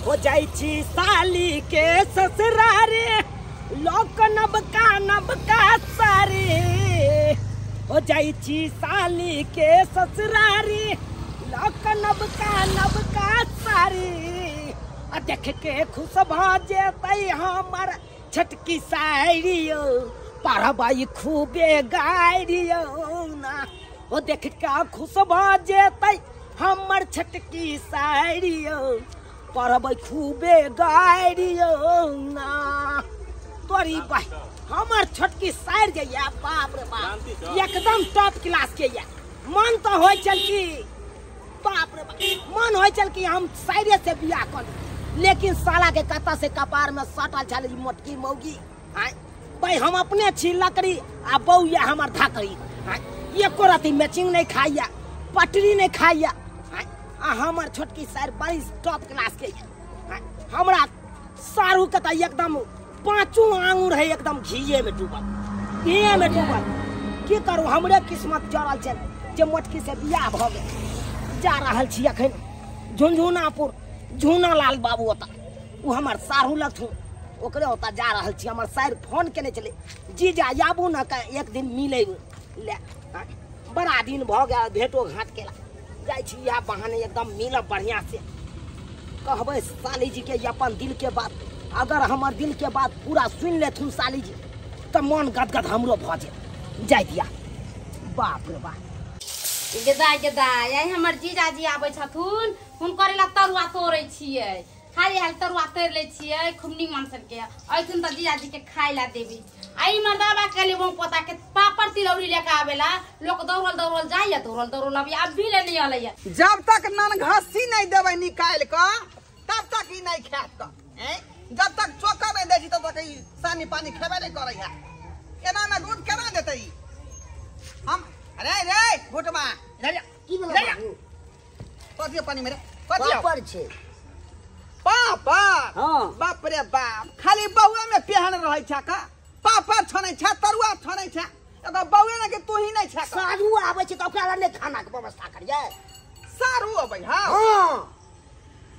हो जाइ छी साली के ससुरारे लोक नबका नबका सारी। हो जाइ छी साली के ससुरारे लोक नबका नबका सारी। आ देख के खुश भ जेतै हमर छटकी साड़ियो पढ़बै खूबे गाड़ियो ना। ओ देख के खुश भ जेतै हमर छटकी साड़ियो पढ़बै खूबे गाड़ियो ना। तोरी भाई हमर छोटकी साड़ी जे या बाप रे बाप एकदम टॉप क्लास के या। मन तो होय छल कि बाप रे बाप मन होय छल कि हम साड़िये से बियाह कर, लेकिन साला के कता से कपार में सटल छल ई मोटकी मौगी। आय भाई हम अपने छी लकड़ी आ बौया हमर धाकड़ी। एको रति मैचिंग नहीं खाइया पटरी नहीं खाइया। आ हमर छोटकी साड़ी बड़ी टॉप क्लास के या। हमरा सारू के त एकदम पांचों आंगुर है एकदम घीये में डूबल, घीये में डूबल। की करू हमरे किस्मत जरल छै जे मोटकी से बियाह भ गेल। जा रहल छी अखन झुनझुनापुर झूना लाल बाबू ओतऽ, ओ हमर सारू लगथुन ओकरे ओतऽ जा रहल छी। हमर सार फोन केने छलै जीजा आबू ने एक दिन मिले ले, बड़ा दिन भऽ गेल भेंटो घाट केला। जाइ छी इएह बहाने एकदम मिलब बढ़िया से, कहबै साली जी के अपन दिल के बात। अगर हमर दिल के बात पूरा सुनि लेथुन साली जी तऽ मन गदगद हमरो भऽ जायत। जाय दिया बाप रे बाप। गेदाय गेदाय आइ हमर जीजाजी आबै छथुन, हुनकर ला तरुआ तोड़ै छियै। हाली हाली तरुआ तोड़ि लै छियै खूब निमन सनके। अयथुन तऽ जीजाजी के खाय ला देबै। आ ई मर्दाबा के लिए पोता के पापड़ तिलौरी लेके आवेला, लोक दौड़ल दौड़ल जाइया दौड़ल दौड़ल अबैया, अभी ले नहीं अलैया। जब तक ननघसी नहीं देबै निकालि कऽ तब तक ई नहीं खायत कऽ। जब तक चोखा नहीं दै छी तब तक ई सानी पानी खेबे नहीं करै है। एना में दूध केना देतै हम? अरे रे घुटमा की भेलै? कथी पानी में रे? कथी पापड़ छै? पापड़? हां। बाप रे बाप, खाली बहुए में पेहन रहै छै का? पापड़ छनै छै, तरुआ छनै छै, एगो बहुए ने के तू ही नहीं छै। सारू आबै छै तऽ ओकरा ले खाना के व्यवस्था करियै। सारू अबै? हां हां,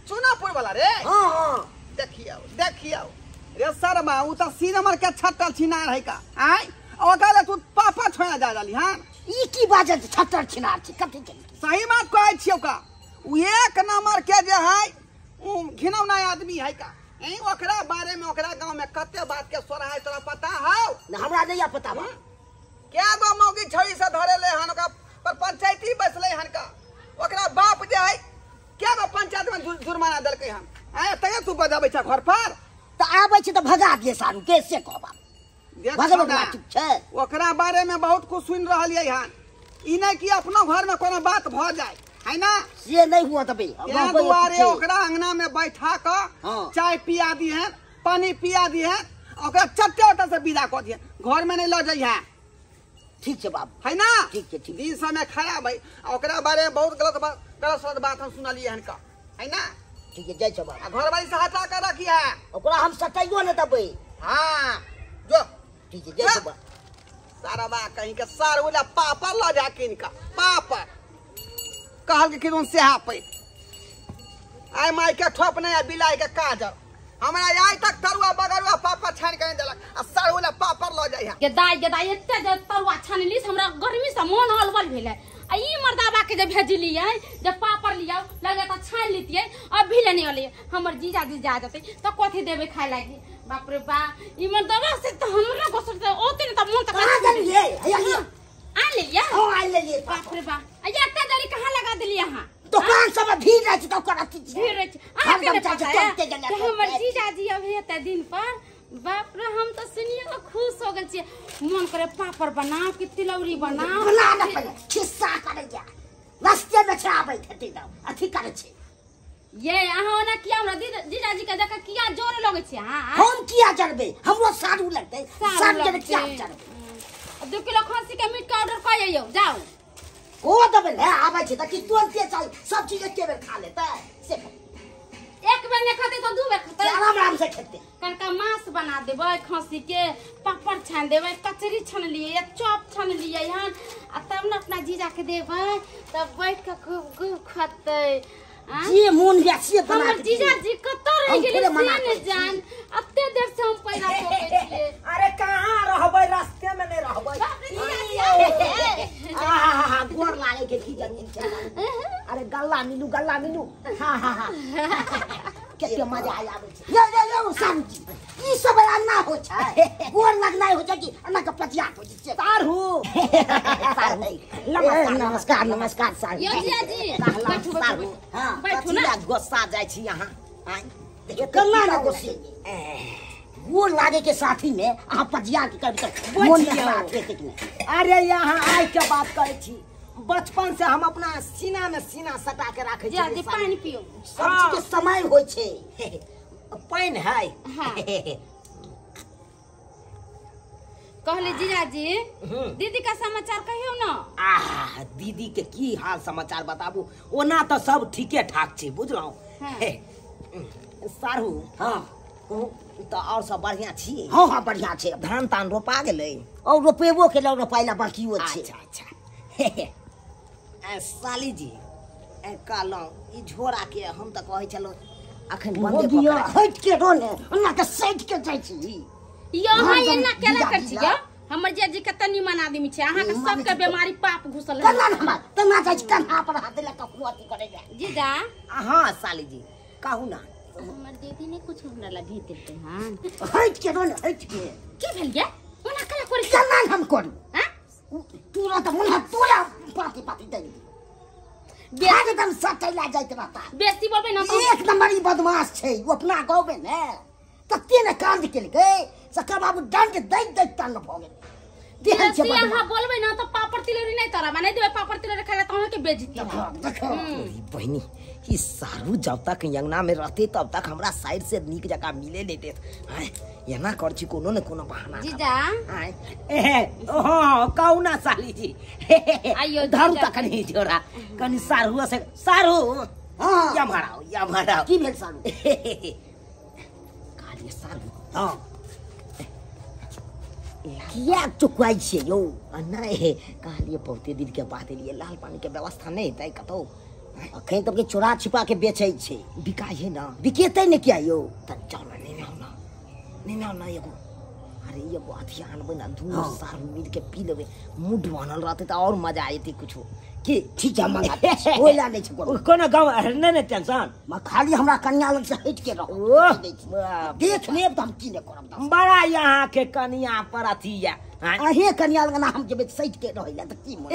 चुनापुर वाला रे? हां हां। देखियौ देखियौ रे शर्मा, उ तऽ सीनमर के छट्टल छिनार है का? आय ओकरा ले तू पापड़ छोड़ा जा रहली। हां ई की बाजल छट्टल छिनार छै? कथी छै? सही बात कहै छियौ का, उ एक नंबर के जे है उ घिनौना आदमी है का। ओकरा बारे में ओकरा गांव में कते बात के सोरा है तोरा पता हौ? ना हमरा नहीं पता बा। क्या गो मौगी छड़ी से धरे ले हन, ओकरा पर पंचायती बैसले हन का। ओकरा बाप जे है क्या गो पंचायत में जुर्माना देलकै हन। आय तैयो तू बजाबै छ घर पर? तऽ आबै छै तऽ भगा दिए सारू के से कहबा। भगबै बात छै। ओकरा बारे में बहुत कुछ सुन रहलियै हन। ई नहीं कि अपनो घर में कोनो बात भ जाए है ना, से नहीं हुआ तबे दुआरे ओकरा अंगना में बैठा क चाय पिया दी है, पानी पिया दी है, ओकरा चट्टे ओतऽ से विदा कऽ दिए, घर में नहीं लऽ जइहे। ठीक छै बाबू, है ना? ठीक छै ठीक। दिन समय खराब है। ओकरा बारे में बहुत गलत बात गलत सलत बात हम सुनलियै हन का, है ना? ठीक है, जाइ छै बाबू। आ घरवाली से हटा के रखी है ओकरा, हम सटैयो ने देबै। हाँ जो ठीक है, जाइ छै बाबू। सारा बा कहीं के सार वाला पापड़ लऽ जा किन का पापड़ कहल के किदन सेहा पे आइ माय के ठोप नहीं आ बिलाई के काजर। हमरा आइ तक तरुआ बगरुआ पापड़ छान के नहीं देलक आ सार वाला पापड़ लऽ जाइ है। गेदाय गेदाय एते जे तरुआ छानली से हमरा गर्मी से मन हलबल भेलै। आ ई मर्दाबा के जे भेजलियै जे पापड़ लियाउ लगे तऽ छान लितियै, अभी ले नहीं अलै। हमर जीजाजी जा जेतै तऽ कथी देबै खाय लागी? बाप रे बा, ई मर्दाबा से तऽ हमरा गोसर से ओते ने तऽ मन तऽ कहाँ गेलियै? हैया लिअ। आन लेलियै? हां आन लेलियै। बाप रे बा, आ एते देरी कहाँ लगा देलियै अहाँ? दुकान सब में भीड़ रहै छै तऽ ओकर अथी छै। भीड़ रहै छै। अहाँके नहि पता है हमर जीजाजी अभी एते दिन पर? बाप रे, हम तऽ सुनिए कऽ खुश हो गेल छियै। मन करे पापड़ बनाउ कि तिलौरी बनाउ। बना ने पहिले खिस्सा करैया रस्ते में छै आबै हेतै तऽ अथी करै छै। ये अहाँ ओना किया हमरा जीजाजी के देख के किया जोरे लगै छै? अहाँ हम किया जरबै? हमरो सारू लगतै, सारू के किया जरबै? 2 किलो खस्सी के मीट के ऑर्डर कऽ अइयौ जाउ। ओ देबै ने आबै छै तऽ कि तुरन्ते चाही सब चीज एके बेर खा लेतै से? एक बेर नहि खेतै तऽ 2 बेर खेतै, आराम आराम से खेतै। कनका मांस बना देबै खस्सी के, पापड़ छान देबै, कचरी छनलियै, चॉप छनलियै हन, आ तब ने अपना जीजा के देबै तब बैठ के खूब खूब खतै। जे मोन हुए से बना हमर के जीजाजी कतऽ मना से जान अत्ते देर से हम पैरा टोकै छियै। अरे कहाँ रहबै, रास्ते में नहीं रहबै। आहा गोर लागे के की जमीन छै। अरे गल्ला मिलू गल्ला मिलू। हां हां हां केते मजा आबै छै। यो यो यो सारू जी ई सब अन्ना हो छै, गोर लगनाइ हो छै कि अन्ना के पतिया हो छै। सारू सारू नमस्कार नमस्कार सारू। यो जीजाजी बैठू बैठू। हां बैठू ना। गुस्सा जाइ छी अहाँ। कन्ना ना गुस्से गोर लागे के साथी में अहाँ पतिया के कभी तक मोन में खराब के नहीं। अरे यहाँ आइ के बात करै छी, बचपन से हम अपना सीना में सीना सटा के राखे छी। जीजाजी पानी पियो। सब चीज के समय होय छै। पानि है। हाँ। कहले जीजाजी दीदी का समाचार कहियो ना। आह दीदी के की हाल समाचार बताबू, ओना तो सब ठीके ठाक छै बुझलहुँ। हाँ। सारू हाँ कहू तो और सब बढ़िया छी? हाँ हाँ बढ़िया छै। धान तान रोपा गेलै? और रोपेबो केलहुँ, रोपाइला बाकियो छै। अच्छा अच्छा। साली जी कहलहुँ ई झोरा के हम तऽ कहै छलहुँ अखन बंदे दियौ, हटि के रहो ने, ओना के सटि के जाइ छी। यो अहाँ एना केना करै छी यौ? हमर जीजाजी कते निमन आदमी छै, अहाँ के सबके बीमारी पाप घुसल है। कन्ना हमरा तना जाइ छी कन्हा पर हाथ देला कखनो अथी करै जाय। जीजा हाँ साली जी कहू ना। हमर दीदी ने कुछ हमरा ला भेज देलकै हन। हटि के रहो ने, हटि के। की भेल गे? ओना केना करै छी? कन्ना हम करू? हां तुरंत मुन्हा तोरा पाती पाती दे एकदम सटैला जाइत रहता। बेसी बोलबै ना एक नंबर ई बदमाश छै। ओ अपना गाँवमे ने तते ने कांड केलकै सकर बाबू दंड दैत दैत तंग भऽ गेलै। तेहन छै बेसी अहाँ बोलबै ना तऽ पापड़ तिलौरी नहि तरब, नहि देबै पापड़ तिलौरी खाय ला तऽ अहाँ के बेइज्जती हैत। देखो बहिनी ई सारू जब तक अंगना में रहते तब तक हमरा साइड से नीक जकाँ मिले नहीं देत। एना कर छी कोनो ने कोनो बहाना। जीजा हाँ कहू ना साली जी। आइयो धरू त कनी झोरा कनी सारू से। सारू हाँ या माराओ या माराओ। की भेल सारू? कहलिए सारू हाँ किया चुकवाइ छियै यौ? नहीं कहलिए बहुते दिन के बाद एलिए, लाल पानी के व्यवस्था नहीं हेतै कतौ? अखन तब के चोरा छिपा के बेचै छै। बिकाइ है ना? बिकेतै ने किया यौ? त जाउ ना नेने आउ ना, नेने आउ ना एगो। अरे एगो अथी आनबै ना, दुनू सारू मिल के पी लेबै, मूड बनल रहतै तऽ और मजा एतै कुछो। की ठीक है मंगा दै छी, ओहि ला नहि छै कोनो। कोनो गाँव नहि ने टेंशन। म खाली हमरा कनिया लग से हटि के रहू। देख लेब तऽ हम की नहि करब। बड़ा यहाँ के कनिया पर अथी या अहें कनिया लग ना हम जेबै सटि के रहै ला तऽ की मन।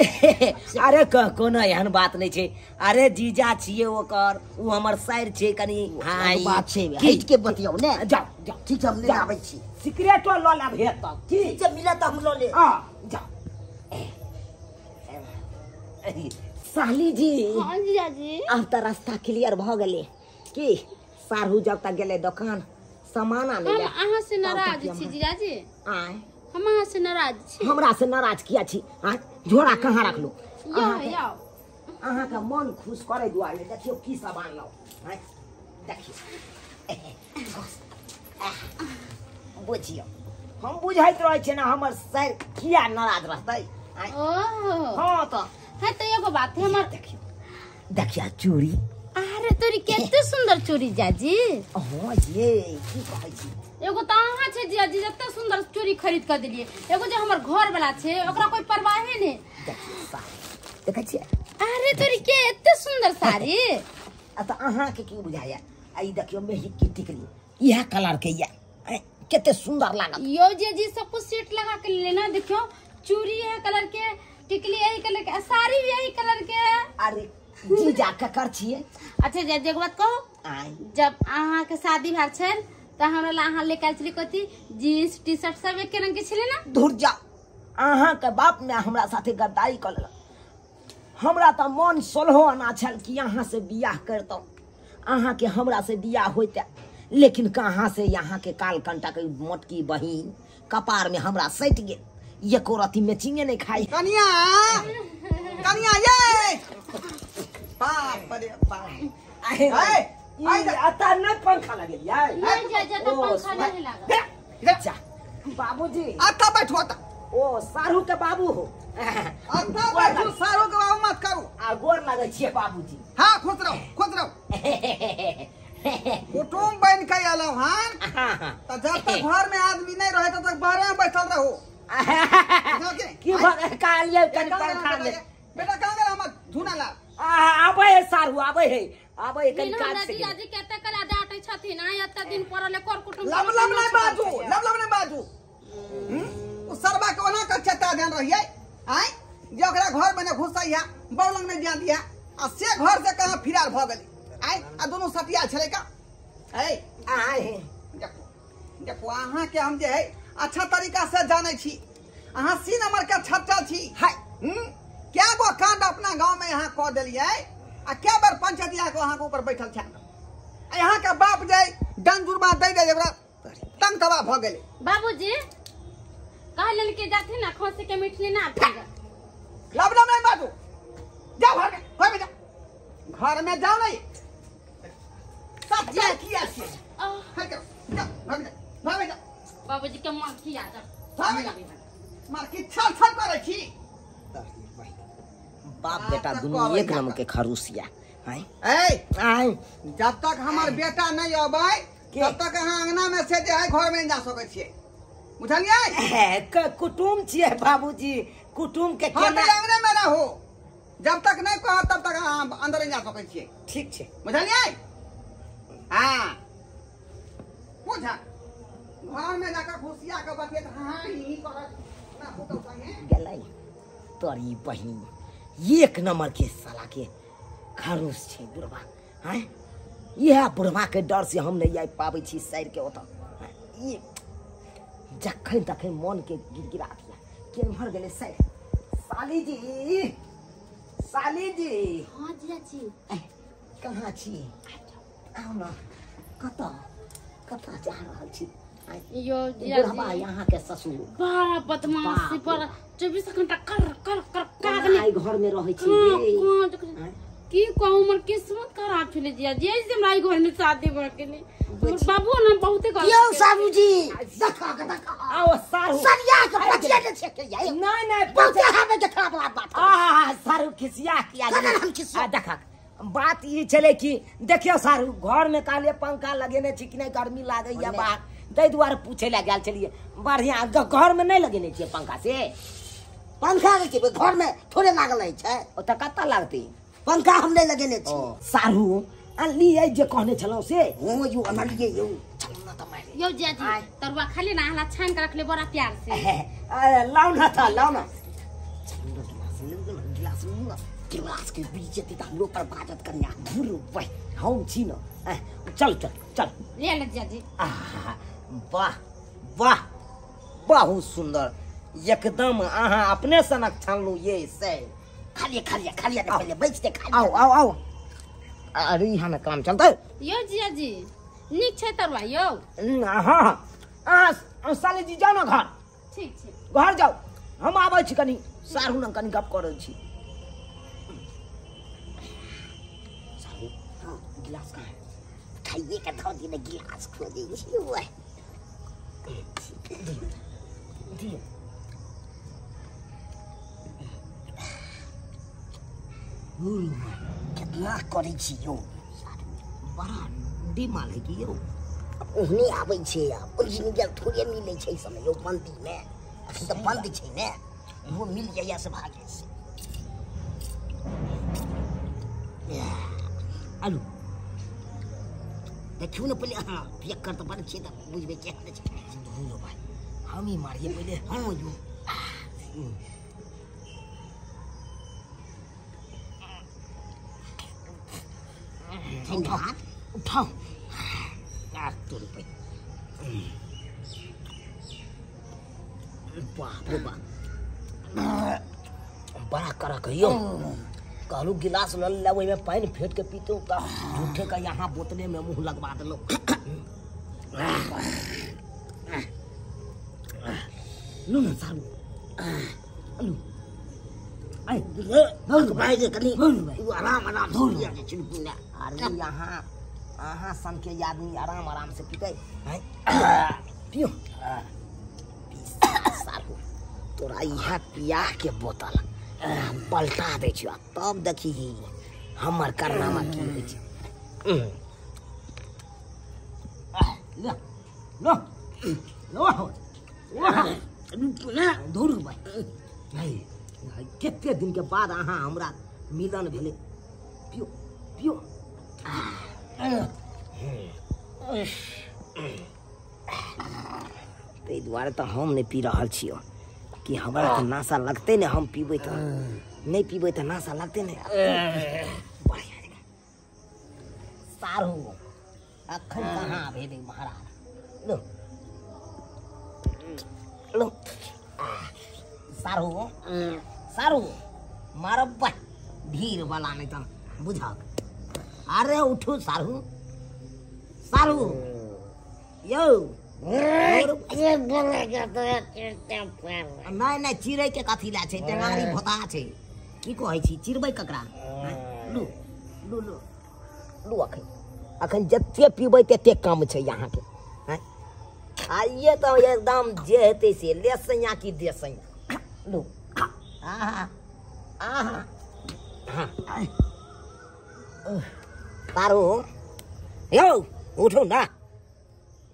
अरे कोनो एहन बात नहि छै। अरे जीजा छियै ओकर, उ हमर साइर छै कनी। हां बात छै, हटि के बतियौ ने। जाउ जाउ ठीक छै हम नहि आबै छी। सिगरेटो लऽ लेब हेत तब। ठीक छै मिलत तऽ हम लऽ लेब। हां जाउ। साली जी हाँ जीजाजी अब तऽ रास्ता क्लियर भऽ गेलै की सारू जब तक गेलै दोकान सामान आनै हम अहाँ से नाराज छी जीजाजी। आय हम अहाँ से नाराज छी। हमरा से नाराज किया छी? आय झोरा कहाँ रखलू? यो यो अहाँ के मन खुश करे दुआरे देखियो की सब आनलहुँ। आय देखियो बुझियो हम बुझैत रहै छियै ने हमर सर किया नाराज रहतै। ओहो हाँ तऽ है तो एगो बात है हमर। देखियो देखिया चूड़ी। अरे तोरी केते सुंदर चूड़ी जाजी। हाँ ये की कहै छी? एगो तऽ अहाँ छै जीजाजी जते सुंदर चूड़ी खरीद के देलियै, एगो जे हमर घर वाला छै ओकरा कोई परवाहे नहि। देखियो साड़ी देखै छियै? अरे तोरी के एते सुंदर साड़ी। आ तऽ अहाँ के की बुझाया? आ ई देखियो मेही की टिकली इएह कलर के या केते सुंदर लागत। यो जीजाजी सब कुछ सेट लगा के लेना। देखियो चूड़ी है कलर के, टिकली यही कलर के, साड़ी भी यही कलर के। अरे जीजा ककर छियै? अच्छा जीजाजी एगो बात कहू, जब अहाँ के शादी भेल छल तऽ हमरा ला अहाँ लेके आयल छली कथी? जींस टी शर्ट सब एके रंग के छलै ना? धुर जा, अहाँ के बाप ने हमरा साथे गद्दारी कऽ लेलक। हमरा तऽ मन सोलहो आना छल कि अहाँ से बियाह करतहुँ, अहाँ के हमरा से बियाह होइते, लेकिन कहाँ से यहाँ के काल कंटा के मोटकी बहिन कपार में हमरा सटि गेल, एको रति मैचिंगे नहीं खाई। कनिया कनिया ये बाप रे बाप। अरे अता नहीं पंखा लगेलियै? नहीं जीजा त पंखा नहीं लागल। अच्छा बाबूजी अता बैठो अता। ओ सारू के बाबू हो। अता बैठो, सारू के बाबू मत करू। आ गोर लागै छियै बाबूजी। हां खुश रहो खुश रहो। कुटुम बन के एलौ हन त जब तक घर में आदमी नहीं रहे तब तक बाहर में बैठल रहो। की कहलिए कनि पंखा ले बेटा कहां गेल हमर धुना ला? आबै है सारू आबै है आबै है कनि काज से। जीजाजी कते कला डांटै छथिन आइ एते दिन परले कर कुटुम। लब लब नहीं बाजू, लब लब नहीं बाजू। उ सरबा के ओना के चेता ध्यान रहियै आइ जे ओकरा घर में ने घुसैया बौलंग नहीं जान दिया आ से घर से कहां फिरार भ गेलै आइ आ दोनों सटिया छलै का। ए आइ देखो देखो अहाँ के हम जे है अच्छा तरीका से जानै छी, अहाँ सी नंबर के छट्टा छी। हाय क्या गो कांड अपना गांव में यहाँ कह दिलियै आ क्या बार पंचायतिया के अहाँ के ऊपर बैठल छै। यहाँ के बाप जे डंड जुर्मा दे दे ओकरा तंग तबाह भ गेलै। बाबूजी कहलन के जाथिन ना खोसी के मिठली ना आबेगा। लब लब नहीं बाजू, जाओ घर में, घर में जाओ, घर में जाओ नहीं सब जा किया छी। हाय करो जाओ घर में जाओ, घर में जाओ। बाबूजी के मार खिया जा, घर में जाओ, मार की छल छल करै छी। बाप बेटा दुनू एक नंबर के खरूसिया। आय ए आय जब तक हमर बेटा नहीं आबै तब तक अहाँ अंगना में से जे है घर में जा सकै छियै, बुझलियै? कुटुम छियै बाबूजी, कुटुम के केना अंगना में रहो, जब तक नहीं कहत तब तक अहाँ अंदर नहीं जा सकै छियै। ठीक छै बुझलियै? हां बुझा घर में जाकर घुसिया के बतियत हां ई करत ना पुतौ संगे गेलै तोरी बहिन एक नंबर के साला के खरूस छै बुढ़वा। हैं इएह बुढ़वा के डर से हम नहीं आबि पाबै छी सैर के ओतऽ। ई जखन तखन मन के गिड़गिड़ा दिया केम्हर गेलै सैर। साली जी, साली जी। हाँ जीजाजी कहाँ छी? आउ न, कतऽ कतऽ जा रहल छी? यो बुढ़वा यहाँ के ससुर बड़ा बदमाशी, बड़ा 24 घंटा कर कर कर कागने घर में रहै छी। की कहू हमर किस्मत खराब छलै जीजाजी, ऐसे हमरा ई घर में शादी भ गेलै। हमर बाबू ने बहुते गलत। यौ साबूजी देखा के देखा आओ सारू सरिया के बचिया के छे के यौ। नहीं नहीं बहुते हमे के खराब बात। आ सारू खिसिया किया हम खिसिया। देखा बात ई छलै कि देखियौ सारू घर में काले पंखा लगेने छी कि नहीं, गर्मी लागैया बाहर ताहि दुआरे पूछे ला गेल छलियै। बढ़िया घर में नहीं लगेने छियै पंखा? से पंखा के घर में थोड़े लागल रहै छै। ओतऽ कतऽ लागतै पंखा? हम नहीं लगेने छी सारू। अनलियै जे कहने छलहुँ से? हो यौ अनलियै यौ। चलू न त मारि यौ जीजाजी तरुआ खाली ना हला छान के रखले बड़ा प्यार से। लाउ न त लाउ न, गिलास न गिलास के बीच जेतै त हमरो पर बाजत कन्या। धुर भाइ हम छी न। चल चल चल ले ले जीजाजी। वाह वाह बहुत सुंदर एकदम अहाँ अपने सनक छानलहुँ ये से। खालिए खालिए खालिए पहले बैठ दे खालिए। आओ आओ आओ। अरे यहाँ न काम चलतै यौ जीजाजी। नीक छै तरुआ यौ? हाँ अहाँ साली जी जाउ न घर। ठीक छै घर जाउ, हम आबै छी कनि सारू न कनि गप करै छी। सारू गिलास कहाँ है? खाइए के धऽ दिए गिलास खोजै छी। ओए दियौ कितना करै छी यौ, बड़ा डिमाल है कि यौ। ओहने आबै छै ओरिजिनल थोड़े मिलै छै समय यौ बंदी में। अखन तऽ बंद छै ने, वो मिल जाइए से भागे से। आलू देखियौ ने पहिले अहाँ पियक्कर तऽ बड़ छियै तऽ बुझबै केहन छै। धुनो भाइ हम ही मारिए पहिले। हाँ यौ उठाओ उठाओ तोड़ पे। बाप रे बाप बड़ा कड़क है यौ। कहलू गिलास ल ले ओहिमे पानि फेंट के पीतौ तऽ झूठे का यहाँ बोतले में मुँह लगवा देलहुँ। लू न सारू लू। आराम आराम अरे यहाँ अहाँ सन के आदमी आराम आराम से पीते। पियो सारू तोरा यहाँ पिया के बोतल पलटा दै छियौ तब देखी हमर कारनामा की होइ छै। ले लो लो दूर भाई नहीं कते दिन के बाद अहाँ हमरा मिलन भेलै। पियो पियो। ताहि दुआरे तऽ हम नहि पी रहल छियौ कि हमरा तऽ नाशा लगतै ने, हम पीबै तऽ नहि पीबै तऽ नाशा लगतै ने। बढ़िया सारू अखन कहाँ भेलै महाराज। लो लो सारू सारू मारब भीड़ वाला नहीं तो बुझक। अरे उठू सारू सारू यो नहीं नहीं चिड़ै के कथी ला छै, टेंगारी भोता छै, की कहै छी चिड़बै ककरा। लू लू लू लू अखन अखन जते पीबै तते कम छै अहाँके। आइए तऽ एकदम जे हेतै से ले सैया की दे सैया। लू आहा आहा तारो यौ उठू ना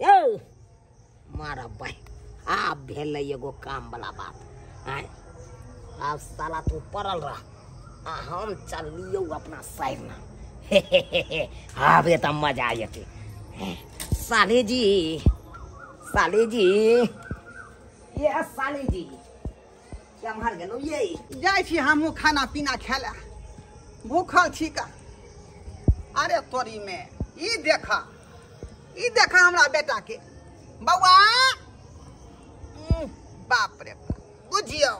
यौ मारा भाई। आब भेलै एगो काम वाला बात। आँय आब साला तू पड़ल रह आ हम चलियौ अपना साइड ना। आब तऽ मजा अयतै। साले जी साले जी ये साले जी केम्हर गेलौ ये? जाइ छी हमहूँ खाना पीना खाय लए, भूखल छी का। अरे तोरी में ई देखा ई देखा हमरा बेटा के बौआ। बाप रे बाप, बुझियौ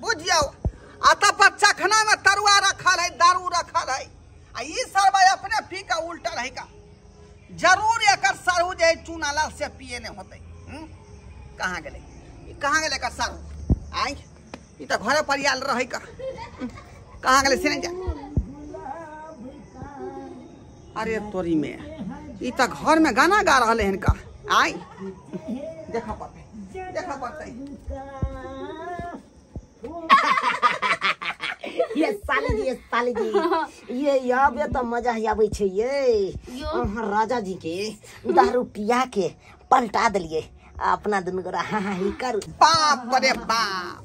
बुझियौ आ तऽ पर चखना में तरुआ रखल है, दारू रखल है, आ ई सरबा अपने पी के उल्टल है का। जरूर एकर सारू जे चूना लाल से पिए नहीं होते। कहाँ गेलै कहाँ गेलै एकर सारू? आइ ई तऽ घरे पर आयल रहै का, कहाँ गेलै से नहीं जा। अरे तोरी में ई तऽ घर में गाना गा रहल है का। आइ देखा पड़तै देखा पड़तै। ये साले जी ये साले जी ये आबे तऽ मजा आबै छै ये। अहाँ राजा जी के दारू पिया के पलटा देलिए अपना दुनू गोरा। हाँ हाँ ही करू। बाप रे बाप,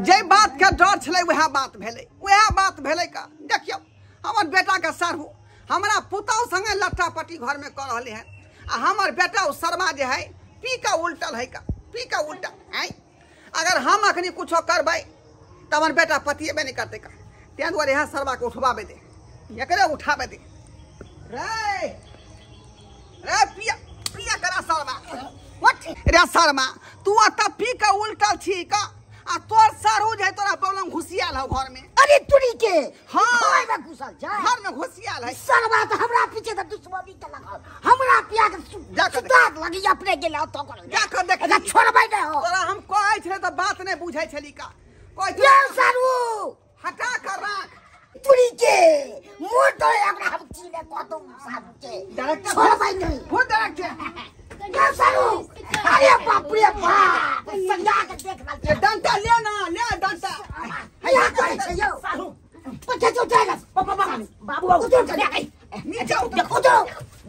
जे बात के डर छलै वएह बात भेलै वएह बात भेलै का। देखियौ हमर बेटा के सारू हमरा पुतहु संगे लट्टा पट्टी घर में कऽ रहलै हन आ हमर बेटा ओ शर्मा जे है पी के उल्टल है का, पी के उल्टल। आँय अगर हम अखनी कुछो करबै तऽ हमर बेटा पतिएबे नहीं करतै का। ताहि दुआरे यहाँ शर्मा के उठबाबे दे, एकरे उठाबे दे। रे रे पिया पिया करा शर्मा। उठ रे शर्मा, तू अतऽ पी के उल्टल छी का आ तोर सारू जे तोरा प्रॉब्लम घुसियाल हौ घर में। अरे तुरी के हां घर में घुसल जाय, घर में घुसियाल है शर्मा तऽ हमरा पीछे तऽ दुश्मनी के लगल, हमरा पिया के सुदात लगी अपने गेल तो कर जा कर देख छोड़बै नै हो। तोरा हम कहै छले तऽ बात नै बुझै छली का। कहै ये सारू हटा कर राख तुरी के मुंह तो हमरा हम चीने कहतो सारू के डायरेक्टर छोड़बै नै खुद डायरेक्टर ये सारू। अरे बाप रे बाप सजा के देख रहल छै। डंटा ले ना ले डंटा हैया करै छै यौ सारू पछे जो जाय बाबू उतर चले गई नीचे उतर। देखो तो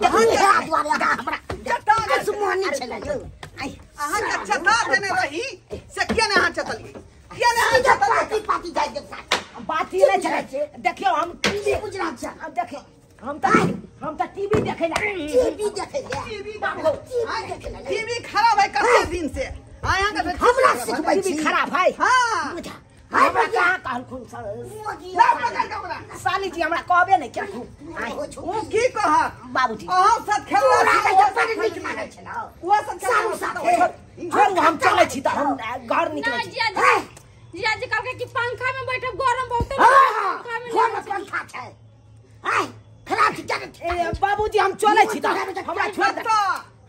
देखो हे दुआरे हमरा चटा दुश्मनी छलै यौ। आई अहाँ के चटा देने रही से किया ने अहाँ चटलियै, किया ने अहाँ चटलियै? पाती पाती जाय देख बात ही नहीं चलै छै। देखियौ हम टीवी बुझरा छै। अब देखियौ हम तऽ टीवी देखै ला टीवी देखै ला टीवी देखै ला टीवी खराब है कते दिन से आय अहाँ के हमरा सिखबै टीवी छी खराब है। हां बुझा हमरा कहाँ कहलखुन ला पकड़ के हमरा साली जी हमरा कहबे नहीं केलखुन। ओ की कहत बाबूजी अहाँ साथ खेलला तोरा के बड़ नीक लागै छलौ ओ सब सारू साथे। छोड़ू हम चलै छी तऽ हम घर निकलै छी। जीजाजी कहलकै कि पंखा में बैठब गरम बहुत। हां घर में पंखा छै। आय खराब छी ए बाबूजी हम चलै छी तऽ हमरा छोड़ दे,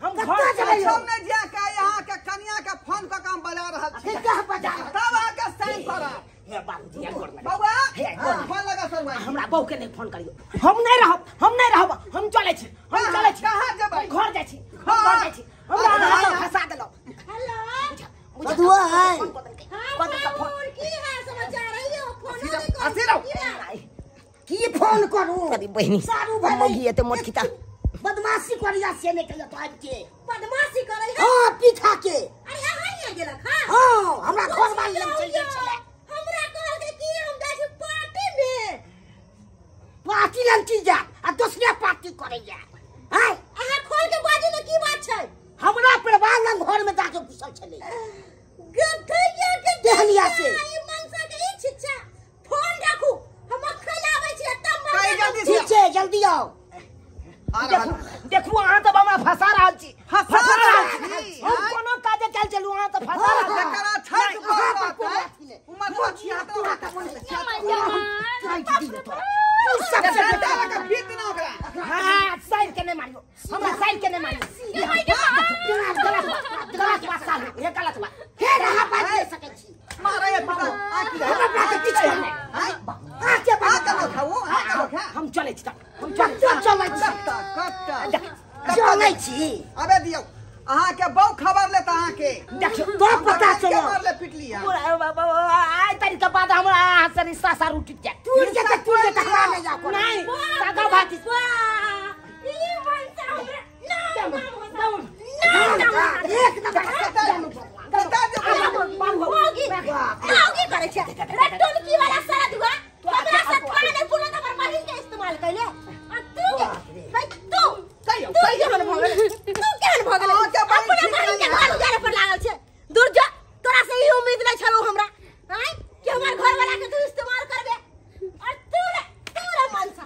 हम घर चलै हम ने जा के यहाँ के कनिया के फोन क काम बजा रहल छी। बजा तब अहाँ के साइन करब। हे बाबूजी गोर लगा बौआ हे गोर फोन लगा सरवा। हमरा बहू के नहीं फोन करियो। हम नहीं रहब हम नहीं रहब, हम चलै छी हम चलै छी। कहाँ जेबै? हम घर जाइ छी हम घर जाइ छी। हमरा अहाँ फंसा देलौ। हेलो बदुआ है हां की है समाचार है यो फोन नहीं हंसी रहो। की फोन करू अरे बहिनी सारू भाई मौगी एते मोटकी ता बदमाश। बदमाशी करिया से नै कहियो तो आबि के बदमाशी करै है। हां पीठा के। अरे अहाँ ही गेलक। हां हां हमरा घर वाली लग चलि गेल छलै। हमरा कहलकै कि हम जाइ छी पार्टी में। पार्टी लग की जा आ दोसरे पार्टी करैया। हां अहाँ खोल के बाजू ने की बात छै? हमरा परिवार लग घर में जाके घुसल छलै गधैया के देहलिया से। ई मनसा के ई छिच्छा फोन राखू हम अखन आबै छी तब मार। ठीक छै जल्दी आओ। देखू देखू अहाँ तऽ हमरा फंसा रहल छी, फंसा रहल छी। हम कोनो काजे चल चलू अहाँ तऽ फंसा रहल छी। जकरा छै उमर तू सबसे बेटा के फीत ना ओकरा। हां साइड के नहीं मारियो, हमरा साइड के नहीं मारियो। गलत गलत बात साल ये गलत बात। हे रहा बात नहीं सकै छी। मारे ये पिता आखि हमरा के किछ नहीं। हां के बात करो खाओ हां करो खा। हम चलै छी हम चलै छी कट्टा चलै छी। अबे दियौ अहाँ के बहु खबर लेता अहाँ के। देखियो तो पता चलो मार ले पिटली है। आइ तारीख के बाद हमरा अहाँ से रिश्ता सारू टूट जाय। टूट जेतै टूट जेतै हमरा नहि जा कोनो। नहीं सादा भाती ई मनसा हमरा ना एक नंबर मौगी मौगी करै छै रटोलकी वाला सारा दुआ हमरा से खाने पुनो त हमर बहिन के इस्तेमाल कैले। आ तू भाई तू कहियो तू केहन भ गेलै? तू केहन भ गेलै? अपना बहिन के घर उजाड़े पर लागल छै। दूर जा, तोरा से ई उम्मीद नै छलौ हमरा आय कि हमर घर वाला के तू इस्तेमाल करबे। और तू रे मनसा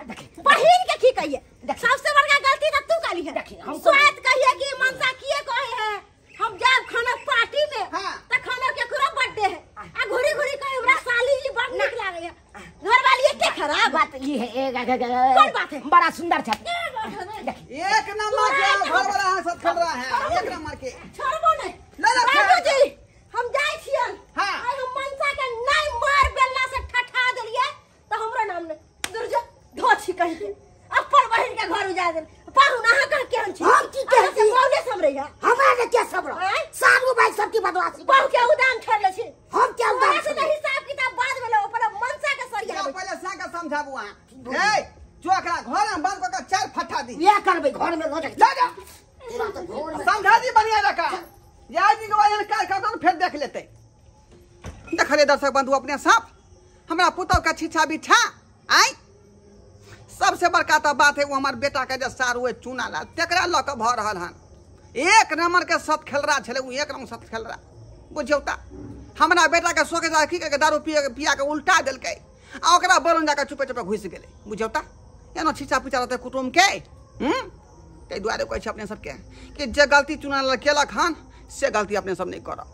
बहिन के की कहिए? सबसे बड़का गलती त तू कली है। स्वाद कहिए कि मनसा किए कहे है हम जाब खाना पार्टी में त खाना केकरो बर्थडे है आ घुरी घुरी कहे हमरा साली जी बड़ नीक लागे है। घर वाली के खराब बात ई है। कौन बात है? बड़ा सुंदर छै। एक नंबर के घर वाला हां सब खेल रहा है एक नंबर के। छोड़बो नहीं ले ले बाबूजी हम जाय छियन। हां आई हम मनसा के नहीं मार बेलना से ठठा देलिए त हमरा नाम ने दुर्जा ढोछी कहि के अपन बहिन के घर उजाड़ देल। पाहुन अहाँ कह केहन छी? हम की कहै छी? मौले समरे है हमरा ने के सब्र सारू भाई सबकी बदमाशी बहु के उदान छोड़ले छी। हम क्या उदान से हिसाब किताब बाद में लो पर मनसा के सरिया पहले सा के समझाबू अहाँ। ए जो एकरा घर में बंद क के चार फटा दी या करबै घर में ल जा जा जा पूरा त घर में समझा दी बढ़िया जका यार जी के वजन का करतन फिर देख लेते। देखले दर्शक बंधु अपने साफ हमरा पुतौ के छिछा बिछा आय सबसे बड़का तो बात है वो हमार बेटा के जे सारू है चूना लाल तेकरा ल के भ रहल हन। एक नंबर के सत खेलरा छले उ एक नंबर सत खेलरा बुझियौ त हमरा बेटा के सोके जा की के दारू पिया के उल्टा देलकै आ ओकरा बलन जाके चुपे चुपे घुसि गेलै बुझियौ त एना छिछा पिछा रहतै कुटुम के। ताहि दुआरे कहै छी अपने सबके कि जे गलती चूना लाल केलक हन से गलती अपने सब नहीं करब।